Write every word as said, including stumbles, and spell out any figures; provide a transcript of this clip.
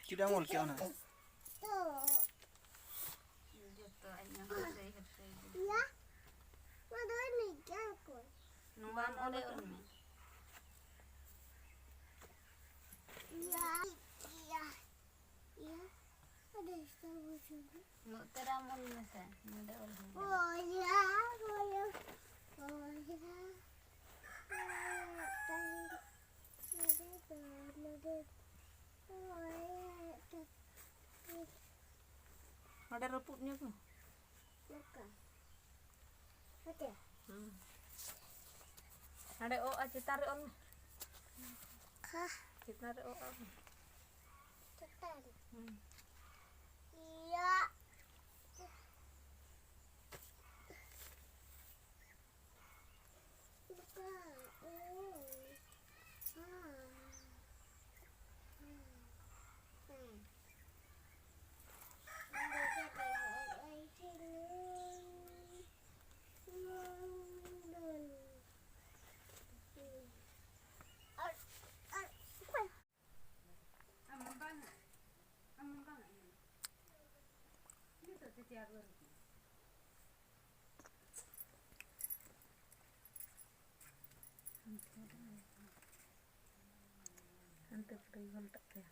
ᱪᱮᱫᱟᱜ ᱮᱢ ᱚᱞ ᱠᱮᱜᱼᱟ ᱚᱱᱟ? ᱡᱚᱛᱚ ᱟᱡ ᱧᱟᱢ ᱠᱟᱛᱮ ᱦᱮᱨᱥᱟᱹᱭ ᱜᱮ᱾ ᱱᱚᱣᱟ ᱵᱟᱝ ᱱᱚᱰᱮ ᱚᱞ ᱠᱟᱱᱟ᱾ ᱚᱞ ᱢᱮ᱾ ᱱᱚᱛᱮ ᱨᱮ ᱟᱢ ᱚᱞ ᱢᱮᱥᱮ, ᱱᱚᱰᱮ ᱚᱞ ᱦᱩᱭ ᱞᱮᱱᱟ᱾ ᱱᱚᱰᱮ ᱨᱟᱹᱯᱩᱫ ᱧᱚᱜ ᱢᱮ᱾ ᱦᱩᱸ᱾ ᱦᱟᱸᱰᱮ ᱚ ᱟᱨ ᱪᱮᱛᱟᱱ ᱨᱮ ᱚᱞ ᱢᱮ᱾ ᱪᱮᱛᱟᱱ ᱨᱮ ᱚ ᱟᱨ ᱢᱮ᱾ ᱦᱩᱸ᱾ ᱦᱟᱱᱛᱮ ᱯᱩᱨᱟᱹᱭ ᱜᱷᱚᱱᱴᱟᱜ ᱛᱟᱭᱟ᱾